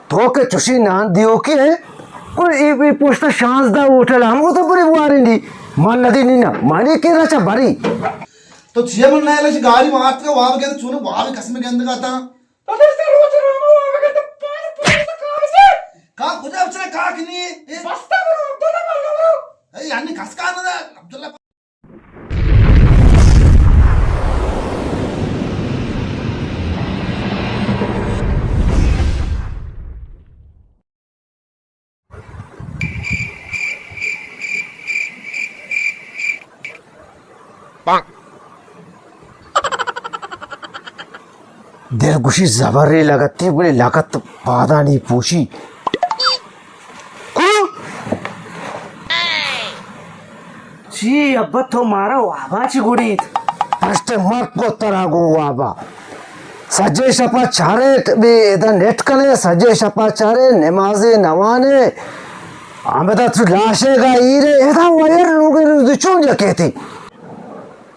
تو کہ چوشیں نان دیوکے ئے، گڑا اے، اے پشتا شانزدہ ہوٹل ہم گوں تو برے بوارینی۔ من ندی نی نا، منی کرا چہ بری۔ تو چیا من نہ لش گاڑی مارت کا واب گئے تو چونو واب قسم گندگا تا۔ تو دستا روچ راما واب گئے تو پانی پانی تو کام سے۔ کا کجا بچنا کا کنی؟ اے بستا برو، عبداللہ مر برو۔ اے یعنی کس کا نہ عبداللہ۔ دل گوشی زبرے لگتے، بلے لگت پادانی پوشی۔ کلو! چی ابا تو مارا وابا چی گوڑیت؟ پشت مرد کو ترا گو وابا۔ سجے شپا چارے بے ادا نیٹ کنے، سجے شپا چارے نمازے نوانے۔ آمدہ تو لاشے گا ایرے، ادا ویر لوگے روز چون جا کہتی۔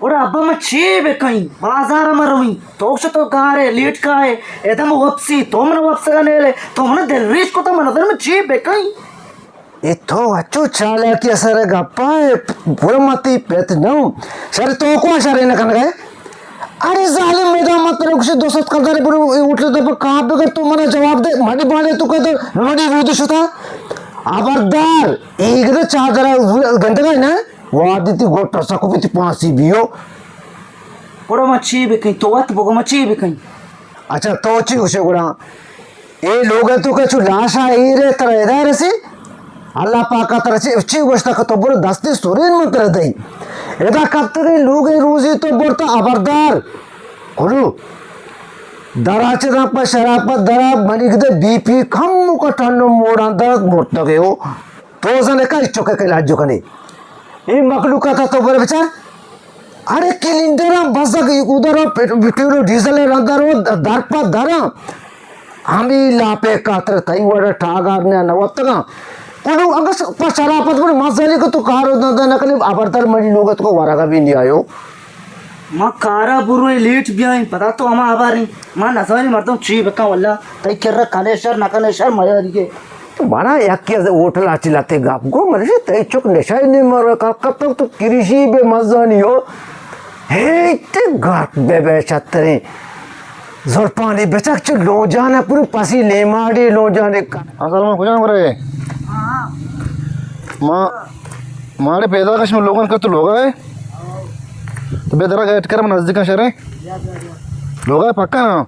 گڑا ابا ما چے بکنیں؟ بازار ء ما رویں؟ تو گوش تو گار ئے، لیٹ کائے، ادا ما وپسی، تو من وپسگ ء نیلے، تو من دلریش کتا، من نظر ما چے بکنیں؟ اے تو اچو چالاکی ء سر ء گپا ئے، برو متی پت نو۔ شر تو کو شر نہ کنگ ء؟ ارے ظالم میدان مت رو کسی دو سد کلدار برو اے ہوٹل دے پر کہاں بگر تو منا جواب دے، منی بالے تو کہتا، منی رود شتا۔ خبردار، ایک دے چادر گندگا ہے نا؟ وادی تی گوٹا سکو بیتی پانسی بیو۔ گڑا ما چی بکنیں؟ تو وت بگو ما چی بکنیں؟ اچھا تو چی گوشے گڑا؟ اے لوگ تو کہ چو لاشا ایرے ترا ادا رسی؟ اللہ پاکا ترا چی، چی گوشتا کہ تو برو دستی سورین من ترا دئی؟ ادا کپتگی لوگ روزی تو برتا خبردار۔ کلو درا چہ داں پہ شراب پہ درا منی گدے بی پی کم کا ٹھنو موڑاں درد مرتگے ہو۔ تو زنے کا اچو کے علاج جو کنے۔ اے مخلوقات تو بر بچار۔ ارے کلینڈر ہم بزگ ادھر پٹرول ڈیزل رندر در پہ در۔ ہمی لاپے کاتر تئی وڑ ٹاگار نہ نوتگاں۔ کلو اگس پہ شراب پہ من مزنی کو تو کارو دندا نہ کنے، خبردار منی لوگت کو ورگا بھی نہیں آیو۔ ما کارا برو لیٹ بیائیں، پدا تو ہما ہباریں۔ ما نزانی مردم چی بکن واللہ۔ تئی کرا کنے شر نہ کنے شر میا دیگے۔ تو بڑا یکی از ہوٹل آچی لاتے گپ گو مرشی تئی چک نشائی نے مر کپ کپ تو کریشی بے مزانی ہو۔ ہے تے گرک بے بے چتریں۔ زلپانی بچک چو لونجانا پورو پسی لیماڑی لونجانے کن۔ السلام کجا برے؟ ما ماڑے پیدا کش من لوگان کر تو لوگا ہے۔ تو بے درا گیٹ کر من نزدیکاں شرے۔ لوگا ہے پکا نا؟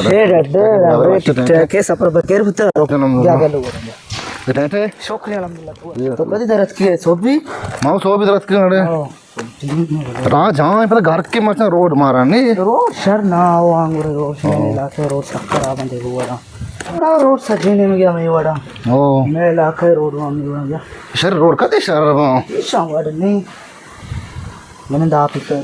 شیر اڈے، ٹھیک ہے، سفر بکیر بوتا۔ اوکے، الحمدللہ۔ کیا گلو؟ ٹھیک ہے۔ شکریہ، الحمدللہ۔ تو کدی درت کی ہے؟ سوبی؟ ما سوبی درت کی اڑے۔ ہاں۔ راہ جہاں ہے، پتہ گھر کے مچا روڈ مارا نہیں۔ روڈ شر نہ ہو، آنگور روڈ، ہاں۔ میرے علاقے روڈ سخت خراب ہیں، دیکھو وڑا۔ بڑا روڈ سجے نے میں گیا، میں وڑا۔ او۔ میرے علاقے روڈ وہاں، میں وڑا گیا۔ شر روڈ کدے شر وہاں؟ شاہ وڑ نہیں۔ میں نے دا پکر۔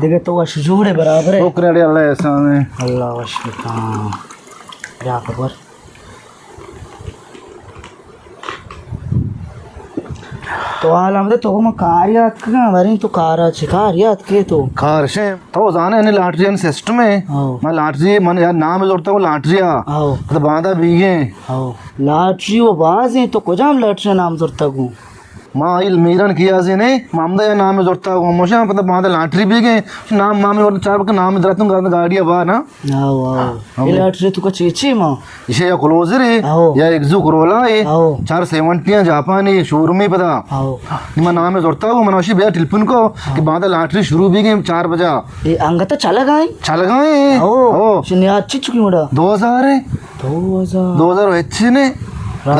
دگہ تو وش جوڑے برابر ہے۔ شکر ہے اللہ احسان ہے۔ اللہ وش بکن۔ بیا خبر۔ تو حال ہم دے تو من کار یاد کنا، ورین تو کارا چہ کار یاد کے تو۔ کار شے، تو زانے نے لاٹری نے سسٹم ہے۔ ہاں۔ من لاٹری من یار نام زورتا ہوں لاٹری آ۔ ہاں۔ تو باندا بیگے۔ ہاں۔ لاٹری و بازیں، تو کجام لاٹری نام زورتا گوں؟ ما ایل میران کیا زینے، ما ہمدا یا نام زرتا گو، موشا پتہ باندا لاٹری بیگے، نام مامی ورن چار بک نام دراتوں گاڑی بار نا۔ آو، آو۔ ہاں۔ اے لاٹری تو کا چیچی ما؟ ایشے یا کلوزر ہے، آو۔ یا ایکزو کرولا ہے، آو۔ چار سیونٹی ہیں جاپانی شورومی پدا۔ آو۔ ما نام زرتا گو، من وشی بیا ٹیلیفون کو کہ باندا لاٹری شروع بیگے چار بجا۔ اے انگتا چلگائیں؟ چلگائیں۔ آو۔ آو۔ شنی آج چی چکی مڑا؟ دو ہزار ہے۔ دو ہزار۔ دو ہزار اچھی نے۔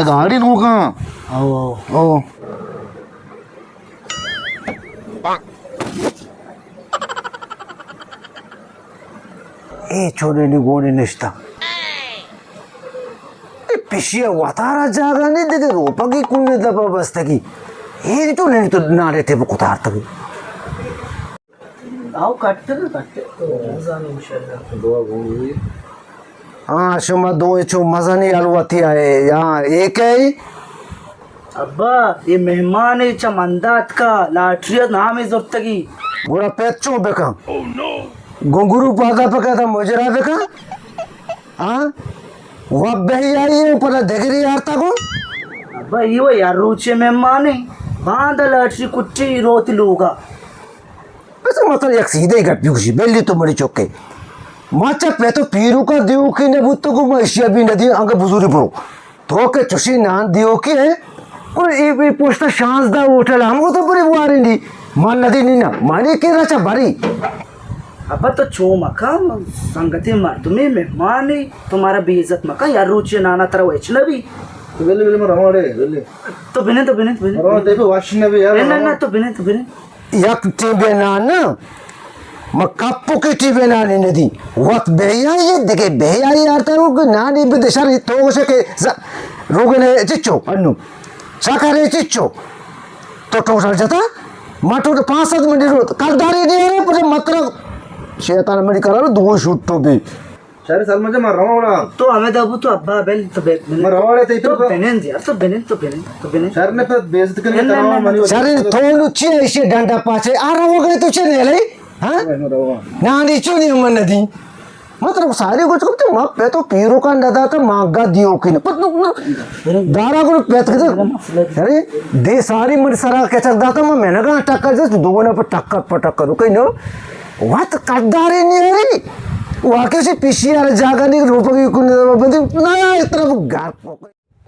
گاڑی نوکا۔ آو، آو۔ آو۔ اے چونیں گونے نشتا۔ اے پشیا وتارا جاگہ نہیں دگہ روپگی کنے دپا بستگی۔ اے تو نہیں تو نانے ٹیپ کتارتگی۔ آو کٹر، کٹر تو مزن انشاءاللہ۔ دعا گون ہوئی۔ ہاں، شما دو چو مزنی الوتی آئے۔ ہاں، ایک ہے۔ ابا، اے مہمانے چہ مندا اتکا، لاٹری ء نامے زرتگی۔ گڑا پت چون بکن؟ گنگرو پادا پکا تا مجرا بکن؟ ہاں؟ و بہی آئی اے، پدا دگری آرتا گو؟ ابا، ای و یار روچے مہمانے، باندا لاٹری کٹی روتی لوگا۔ بس مطلب یک سیدھے گپی گوشی، بلی تو منی چکے۔ ما چہ پہ تو پیروکا دیوکی نہ بوتگو، ما اشیا بھی نہ دی، انگا بزوری برو۔ تو کہ چوشی نان دیوکی ہے، کوئی ای، ای پوشتا شانزدہ ہوٹل ہم کو تو بری بوارینی۔ من ندی نی نا، مانی کے رچا بری۔ ابا تو چو مکن، سنگتی مردمی مہمانی، تو مارا بے عزت مکن، یار روچی نانا ترا وچ نبی۔ تو بلی، بلی، من رواں اڑے، بلی۔ تو بنے، تو بنے، تو بنے۔ رواں، تئی پہ وش نبی یار، نہ، نہ، رواں۔ نہ، تو بنے، تو بنے۔ یک ٹیبے نان نا، ما کپو کے ٹیبے نان ندی۔ وقت بے آئی، دگے بے آئی آرتا رو کہ نانی بہ دشار تو گوشے کہ ز-، روگنے چچو، انو۔ چاکرے چچو۔ تو ٹوٹل جتا؟ ما ٹوٹل پانچ سد منی رو، کلداری دے رہے، پر مطلب، شیطان منی کرا رو، دو شوٹ تو بھی۔ شری سلمان جان، من رواں وڑا۔ تو ہمیں دبو تو ابا بل تو بل۔ من رواں وڑا، تئی تو تو بنند یار، تو بنند، تو بنند، تو بنند۔ شر نے پہ بے عزت کرنے نہ، نہ، تمام نہ، منی نہ۔ شری تو نو چی ایشی ڈنڈا پاچے؟ آ رہو گئے تو چے نے لئی؟ ہاں؟ من رواں۔ نہ، نی چو نہیں من ندی۔ مطلب ساری کچھ کرتے، ما پہ تو پیرو کا نہ داتا، مانگا دیو کی نہ۔ پت نو، نو۔ دارا کو پیت کتے۔ ارے، دے ساری من سرا کچک داتا، ما میں نہ گا ٹکر دے، دو گنا پر ٹکر، پر ٹکر، کہیں نو۔ وت کردارے نیاری۔ واقعی سے پیشی یار جاگہ نہیں، روپگی کو نہیں، بندی، نہ، اس طرف گھر۔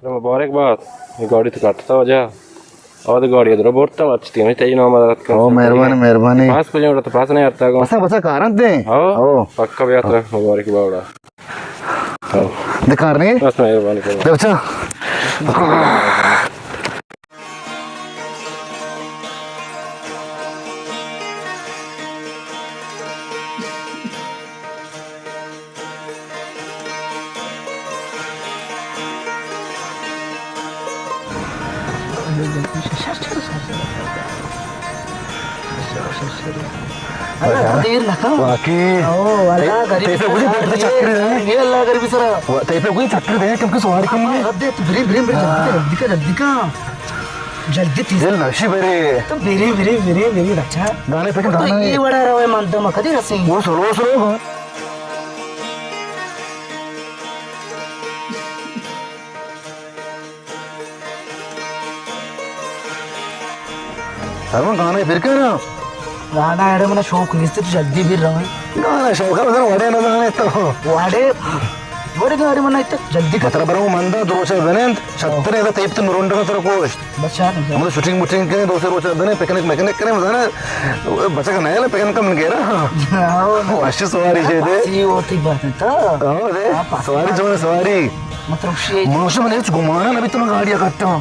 ترا مبارک بات، یہ گاڑی تو کٹتا وجہ۔ آواد گاڑی ادرو برتا، اچ تیمی تئی نام رات کن۔ او، مہربانی، مہربانی۔ پاس کجا اڑا تو پاس نہیں آتا گو۔ بسا، بسا کارن دے۔ ہاں، او۔ پکا بیا ترا مبارک باوڑا۔ دکار نہیں؟ بس مہربانی کرو۔ دے بچا۔ اللہ، تو دیر نہ کن۔ واقعی۔ او، اللہ، غریب تئی پہ وجہ بہت چکر ہے۔ یہ اللہ غریب سرا۔ تئی پہ وجہ چکر دے، کیونکہ سواری کم ہے۔ رد دے، تو بریم، بریم، بریم، جلدی کا، جلدی کا، جلدی کا۔ جلدی تیز۔ دل نشی برے۔ تو بریم، بریم، بریم، بریم، بچہ۔ گانے پہ تو گانا ہے۔ یہ بڑا روے من تو مکدی رسی۔ وہ سلو، سلو گا۔ سر من گانا پھر کرا۔ گانا اڑے منا شوق نیست، تو جلدی پھر رویں۔ گانا شوق ہے، مگر وڑے نہ زانے تو۔ وڑے، وڑے گاڑی منا اتنا جلدی کر۔ مطلب برو مندا دروچے بنند، چھترے دا تیپ تو نرونڈا تر کوشت۔ بس چار نہیں۔ ہم تو شوٹنگ موٹنگ کریں، دو سے روچ دنے، پکنک مکنک کریں، مزہ نا۔ بچہ کا نیا پکنک من گیرا۔ ہاں۔ واشی سواری چے دے۔ سی ہوتی بات ہے تو۔ ہاں دے۔ ہاں، پاس سواری چون سواری۔ مطلب شی۔ موسم نے کچھ گمانا نبی تم گاڑی کٹا۔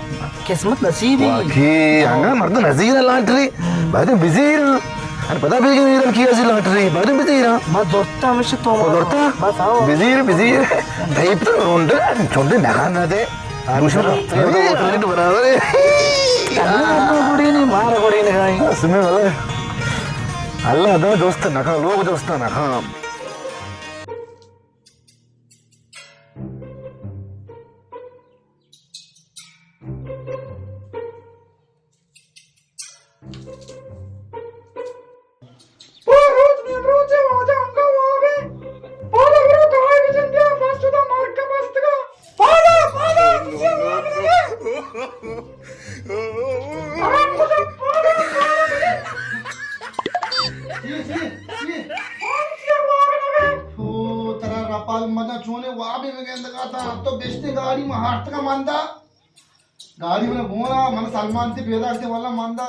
قسمت نصیب ہی۔ واقعی، انگا مرد نزیر لاٹری۔ بعد بزیر۔ ان پتا بھی کہ میرن کی ازی لاٹری۔ بعد بزیر۔ ما دورتا ہمیشہ تو۔ دورتا؟ بس آؤ۔ بزیر، بزیر۔ بھائی تو رونڈ، چونڈے نگان نہ دے۔ دوشم۔ برابر ہے۔ اللہ گوڑی نہیں، مار گوڑی نہیں۔ سمے والے۔ اللہ دا دوست نہ کھا، لوگ دوست نہ کھا۔ پہ روچ نیم روچے واجہ انگا وابے۔ پادا برو کائی بجن بیا، بس چدا مرگ بستگا۔ پادا، پادا، تجھے واب لگے۔ آرام کجا پادا، پادا لگے۔ جی، جی، جی۔ پادا تجھے واب لگے۔ او، ترا رپال مدن چونے وابے میں گندگا تا۔ تو بشتے گاڑی میں ہارتگا مندا۔ گاڑی من گونا، من سلمان تے پیدا کرتے والا ماندا۔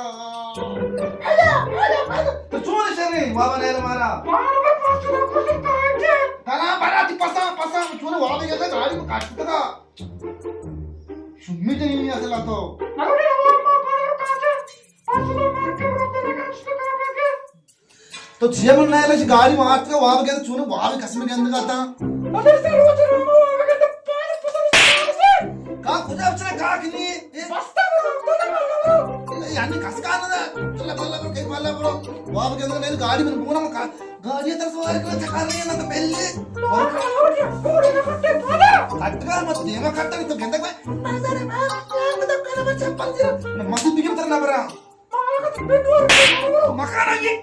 تو چون شرے بابا نے مارا؟ تنا برا تی پسا، پسا، چون وابے گئے گاڑی میں کاٹ تکا۔ شمی تے نہیں اصلا تو۔ تو چیا من نہ لش گاڑی مارت کا واب گئے، چون واب قسم گندگا تا۔ ادھر سے روز روز واب گئے تو پانچ پتر سے۔ کا کجا بچنا کا کنی؟ بستا۔ یعنی کس کا نہ، چلا بلا بلا کئی بلا بلا۔ واب گندگا نہیں، گاڑی من بونا مکا۔ گاڑی تر سوار کرنا چکار نہیں ہے نا تو پہلے۔ کٹکا مت دیما کٹا تو گندگا۔ مکان آئیے۔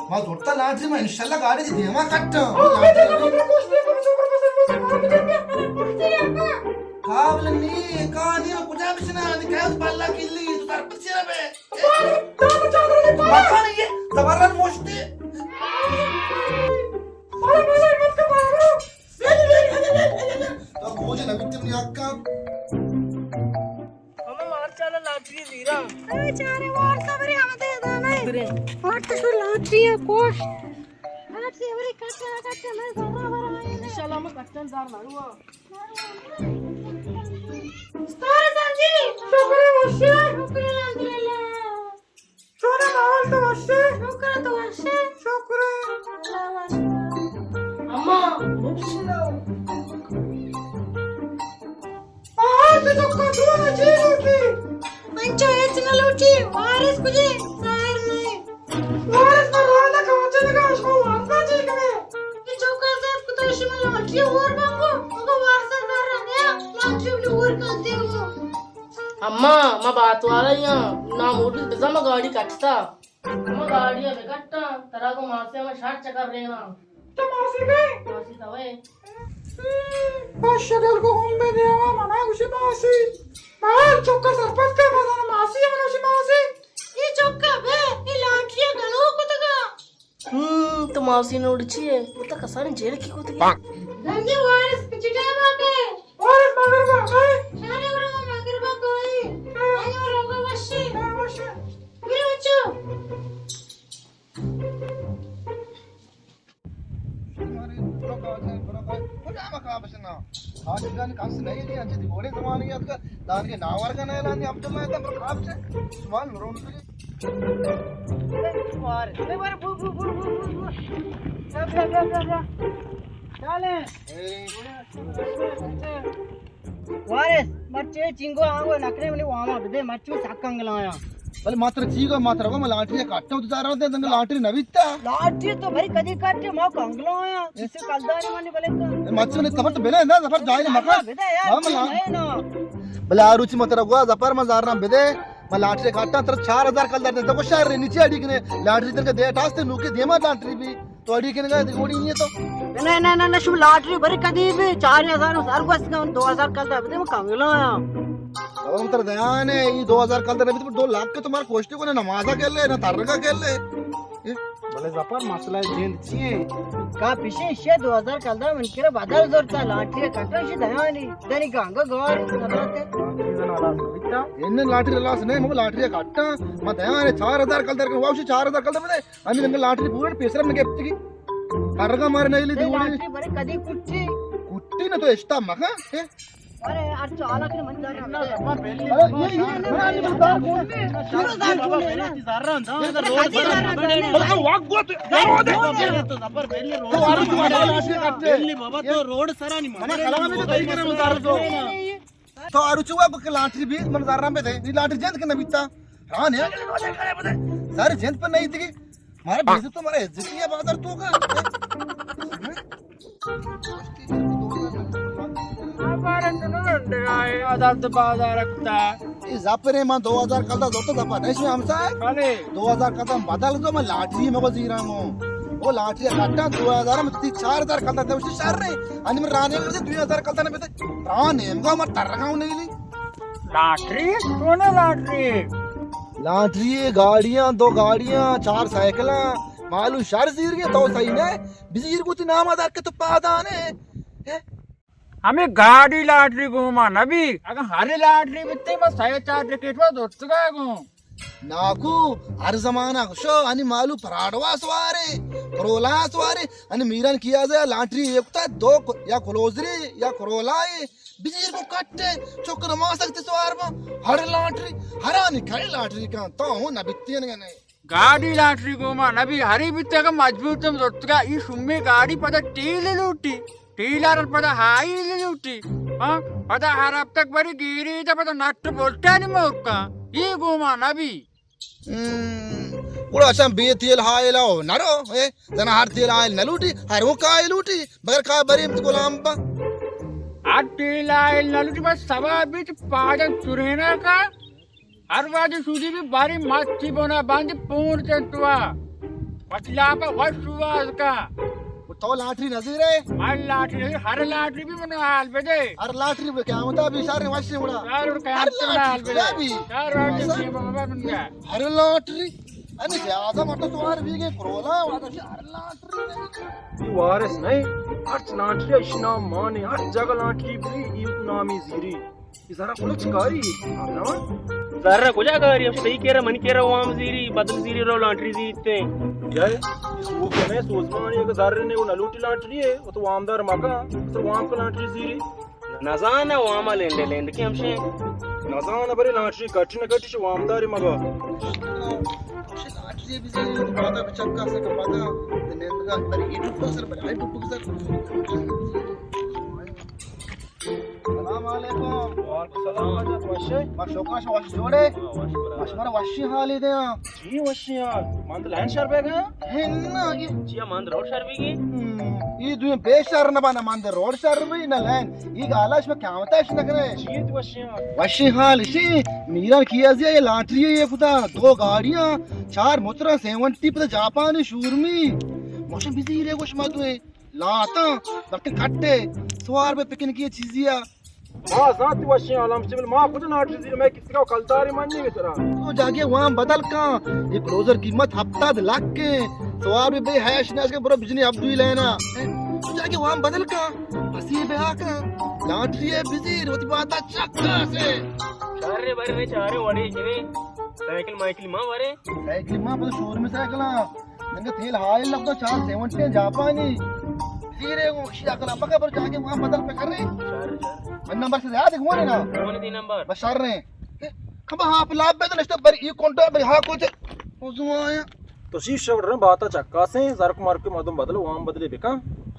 ما زورتا لاٹری، ما انشاءاللہ گاڑی دی دیما کٹاں۔ قابل نی، کانی کجا بچنا، نی کہت پالا کلی، تو سر پر چیرا بے۔ مکان یہ زبردست موشتے۔ تو گوجے نہ بیتم نی حقا۔ ہمے مارچالا لاٹری زیرا۔ اے چارے وار صبری ہمدے دانے۔ برے۔ وار تو شو لاٹری ہے کوش۔ لاٹری بری کٹا کٹا میں زرا برا آئے۔ انشاءاللہ میں کٹن زار ماروا۔ ستارہ سنجی، شکر ہے، وش ئے؟ شکر الحمدللہ۔ شکر ہے، ماحول تو وش ئے؟ شکر ہے، تو وش ئے؟ شکر ہے۔ اللہ وش۔ اما، بکشنا۔ آ، تو چکا تو نہ چی لوٹی؟ انچو ہچ نہ لوٹی، وارث کجے؟ ظاہر نہیں۔ وارث پر رانا کاچے لگا، اس کو وارث چی کرے؟ یہ چکا زیاد کتا شما لاٹری اور بانگو، مگو وارث زر رہا، لاٹری بلی اور کر دے وہ۔ اما، ما بات والا ہی ہاں، نا موٹر بزا ما گاڑی کٹتا۔ ما گاڑی بکٹا، ترا کو ماسی ما شاٹ چکر رہنا۔ تو ماسی کئے؟ ماسی تو ہے۔ بس شکل کو ہم بے دیوا منا گوشی ماسی۔ مال چکا سرپد کا مزانا ماسی منا گوشی ماسی۔ یہ چکا بے، یہ لاٹری گلو کتگا۔ ہم، تو ماسی نوڑ چی ہے؟ وہ تو کسانی جیل کی کتگی۔ گندی وارث کچھ ٹائم آ گئے۔ وارث مغرب آ گئے۔ شارے ورا مغرب آ گئے۔ آئیے ورا وشی۔ وشی۔ میرے بچو۔ کجا مکان بشنا؟ آج جان کس نہیں دی، انچے دی بوڑے زمانے یاد کا دان کے ناور کا نہیں لاندی، عبداللہ تا پر کاب سے سوال مرون سے۔ مار، اے مار، بو، بو۔ جا، جا، جا، جا، جا۔ چالیں۔ اے۔ وارث، مرچی چنگو آنگو نکرے منی واما بدے، مرچی سک انگلایاں۔ بلے ما ترا چی گو، ما ترا گو، ما لاٹری کٹا تو زارا دے، دنگ لاٹری نہ بیتا۔ لاٹری تو بھری کدی کٹے، ما کنگلایاں۔ اسے کلداری منی بلے تو۔ اے مرچی نے زفر تو بلے نا، زفر جاہل مکا۔ بدے یار، ما، ما لا-، نہیں نا۔ بلے آ روچی ما ترا گو، زفر ما زارا بدے، ما لاٹری کٹا، ترا چار ہزار کلدار دے، تو کو شہر نیچے اڑی کنے، لاٹری تر کے دے ٹاستے، نوکے دیما لاٹری بھی۔ تو اڑی کنگا دی گوڑی نہیں ہے تو۔ نہ، نہ، نہ، نہ، شما لاٹری بری کدی بھی چار ہزار سر گوست کن، دو ہزار کلدار بدے، من کنگلا آیا۔ اب ہم تر دیان ہے، یہ دو ہزار کلدار نہ بیت، دو لاکھ کے تمہارا کوشتی کو نہ نمازا کر لے، نہ ترگا کر لے۔ بلے زفر مسئلہ جند چی ہے؟ کا پیشے شے دو ہزار کلدار من کرا بدل زورتا، لاٹری کٹو شی دیانی، دنی گانگا گوار نہ داتے۔ ان لاٹری لاس نہیں، مگو لاٹری کٹا، ما دیان ہے چار ہزار کلدار کے، واوشی چار ہزار کلدار بدے۔ ہمیں لنگا لاٹری پورا پیسر من گپتگی۔ ترگا مار نہیں لی اے دیوڑی۔ لاٹری بری کدی کٹی؟ کٹی نہ تو اشتا مکا، اے؟ ارے، ارے، چالا کے من جانا۔ ارے، یہ، یہ، ارے، یہ دار کون نے؟ پورا دار کون نے نا؟ زارا دا، روڈ پر۔ بلکہ واک گو تو، تو زبر پہلی روڈ تو سرا۔ پہلی بابا تو روڈ سرا نہیں مانا۔ کلام میں تو طریقے نے مزار تو۔ تو آروچی وا کو لاٹری بھی من زارا پہ دے، لاٹری جند کے نہ بیتا۔ ہاں نے۔ سارے جند پر نہیں تھی۔ مارا بیزت تو مارا عزت نہیں ہے بازار تو کا۔ ہمارا تو نہ لڑ رہا ہے، آزاد تو بازار رکھتا ہے۔ یہ زاپرے ماں دو ہزار کلدار زورتا زاپر نہیں شو ہمسا ہے۔ بلے۔ دو ہزار کلدار بدل دو، میں لاٹری میں کو زیرا ہوں۔ وہ لاٹری کٹا دو ہزار میں تی چار ہزار کلدار دے، اسے شر رہے۔ انی من رانے کر دے، دو ہزار کلدار نہ بیتے۔ رانے ہم گا مر ترگاؤں نہیں لی۔ لاٹری؟ کون ہے لاٹری؟ لاٹری، گاڑیاں، دو گاڑیاں، چار سائیکلاں، مالو شر زیر گئے تو صحیح نہ، بزیر کو تی نام ادا کہ تو پادانے۔ ہمیں گاڑی لاٹری گوما نبی، اگر ہر لاٹری بیتے، بس سائے چار ٹکٹ وہ دوستگا گو۔ ناکو، ہر زمانہ شو، انی مالو پراڈوا سوارے، کرولا سوارے، انی میران کیا زے لاٹری ایک تا دو ک-، یا کلوزری یا کرولا ہے۔ بزیر کو کٹے، چکر ما سکتے سوار با، ہر لاٹری، ہرانی کھڑے لاٹری کان، تو ہوں نہ بیتی ہیں نہیں۔ گاڑی لاٹری گوما نبی، ہری بیتے اگر مجبور تم زرتگا، ای شمی گاڑی پدا ٹیل لوٹی، ٹیلر پدا ہائی لوٹی، ہاں؟ پدا ہر ہفتک بری گیری تا پدا نٹ بولتا نہیں مورکا، ای گوما نبی۔ ہم، گڑا اچھا بے تیل ہائل ہو نہ رو، اے، زنا ہر تیل ہائل نہ لوٹی، ہر وہ کائے لوٹی، بغیر کائے بریم تو غلام با۔ ہر ٹیلا ء نلوٹی بس سوا بیت پاجن چرینا کا۔ ہر وادی سودی بھی باری مچی بونا باندی پون چنتوا۔ پتلاپا وش واز کا۔ تو لاٹری نزیرے؟ ہر لاٹری نزیر، ہر لاٹری بھی منو حال بدے۔ ہر لاٹری بھی قیامتا بھی شر وش وڑا۔ شر وڑا قیامتا حال بدے۔ شر وڑا بابا منگا۔ ہر لاٹری۔ انی زیادہ مٹو سوار بھی گئے کرولا والا ہر لاٹری۔ یہ وارث نہیں، ہر لاٹری اشی نام مانے، ہر جگہ لاٹری بھی یہ نامی زیری۔ یہ زرا کلچ کاری، آپ نہ؟ زرا کجا کاری؟ اب صحیح کہہ رہا، من کہہ رہا وام زیری، بدل زیری رو لاٹری زیتے۔ یار، یہ سوچ میں سوچ میں اگر زر نے وہ نلوٹی لاٹری ہے، وہ تو وامدار مکا، سر وام کا لاٹری زیری۔ نزاناں وام ء لینڈ ء لینڈ کہ ہمشیں۔ نزاناں برے لاٹری کٹ نہ کٹ چہ وامداری مبا۔ لاٹری بزیر، پادا بچکا سک پادا۔ نندگا برے اے ڈبک سر، برے آئی ڈبک سر۔ سلام علیکم۔ وعلیکم سلام۔ وشے؟ ما شوکا شو وش جوڑے؟ ہاں، وش برابر۔ وش برا وشی حالی دے ہاں۔ چی وشی حال؟ من تو لین شر بیگا؟ ہے نا، یہ چیا مند روڈ شر بیگی؟ ہم، یہ دوئیں بے شر نہ بانا، مند روڈ شر بھی نہ لین۔ یہ گالاش میں قیامتاش نہ کرے۔ چی تو وشی حال؟ وشی حال اسی، میران کیا زی یہ لاٹری ہے، یہ کتا دو گاڑیاں، چار موتراں، سیونٹی پتا جاپانی شورمی۔ موشن بزیرے گوش ما دوئیں۔ لاتاں، بلکہ کٹے، سوار بے پکنکی چیزی آ۔ ما ذات وشیں عالم چبل ما کجا لاٹری زیر میں کسی کا کلداری من نہیں ترا۔ تو جاگے وام بدل کن، یہ کلوزر قیمت ہفتاد لکھ ہیں، سوار بے بے حیش ناش کے برو بجنی عبدوی لینا۔ تو جاگے وام بدل کن، پسی بے آ کن، لاٹری ہے بزیر، وتی باتا چکا سے۔ چارے بارے میں چارے وڑے جنے، سائیکل مائیکل ماں ورے۔ سائیکل ماں بس شور میں سائیکل آ۔ ننگا تیل ہائل لگتا چار سیونٹی جاپانی۔ زیرے گو شی اکلا مکا پر جاگے وہاں بدل پہ کر رہے۔ من نمبر سے یاد ہے کون ہے نا؟ کون دی نمبر؟ بس شر رہے۔ کم ہاں پہ لاب بے تو نشتہ بری یہ کونٹا بری ہاں کچھ۔ وضو آیا۔ تو شیف شو رہے باتا چکا سے زرک مار کے مردم بدل وام بدلے بکا۔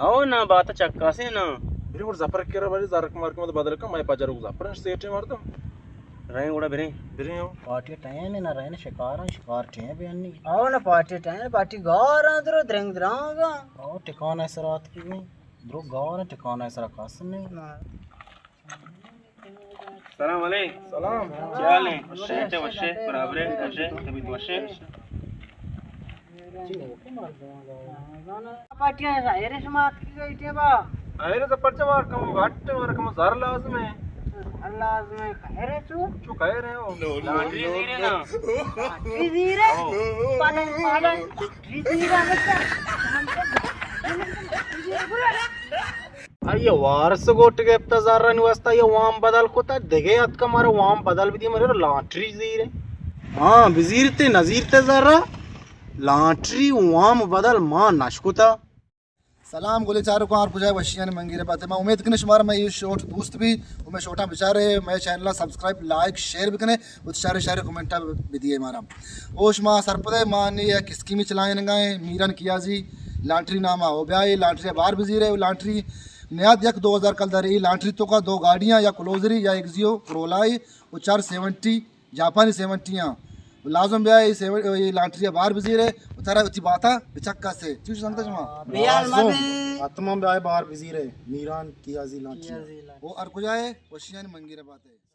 او نا باتا چکا سے نا۔ بری اور زفر کے رہے بری زرک مار کے مردم بدل کا میں پجر کو زفر سیٹے مردم۔ رہیں گڑا بریں۔ بریں ہو۔ پارٹی ٹائم ہے نہ رہنے شکار ہیں، شکار ٹائم بھی نہیں۔ او نہ پارٹی ٹائم، پارٹی گار ہیں درو درنگ درانگ ہیں۔ او ٹکانا سرات کی گئی۔ درو گار ہیں ٹکانا سرا کس نہیں۔ سلام علیکم۔ سلام۔ کیا حال ہے؟ وشے، وشے، برابر ہے، وشے، طبیعت وشے۔ پارٹیاں ظاہر ہے شما اتکی گئی ٹیم با۔ ظاہر ہے تو پرچہ وار کم گھٹ وار کم زر لازم ہے۔ زر لازم ہے، کہہ رہے تو؟ چو کہہ رہے ہو؟ لاٹری زیرے نا۔ لاٹری زیرے؟ ہاں۔ پالن، پالن، لاٹری زیرے بچہ۔ آئی وارس گوٹ گپتا زرانی واسطہ یہ وام بدل کتا، دگے اتکا مارا وام بدل بدی، مارا لاٹری زیرے۔ ہاں، بزیرتے نزیرتے زرا۔ لاٹری وام بدل ما نشکتا۔ سلام گلیں چاروکاں، ہر کجا وشیانی منگیر بات۔ ما امید کنیں شمارا میں یہ شوٹ دوست بھی، و میں شوٹاں بچارے، میں چینل سبسکرائب، لائک، شیئر بکنے، و شر شر کمنٹا بدیے مارا۔ او شما سرپدے ما نے یک اسکیمی چلائینگا ہیں، میران کیازی لانٹری ناما، او بیا یہ لانٹری بار بزیرے، و لانٹری نیاد یک دو ہزار کل دارے، لانٹری تو کا دو گاڑیاں، یا کلوزری یا ایکزیو کرولائی، و چار سیونٹی جاپانی سیونٹی آں۔ لازم بیا اے سیون-، اے لانٹری ء بار بزیرے و ترا وتی باتا بچکا سے۔ چوش سنگت شما؟ بیال لازم۔ مدے۔ حتما بیا بار بزیرے۔ میران کیازی لانٹری۔ کیازی لانٹری۔ او ہر کجا ہے؟ وشیانی منگیر باتے۔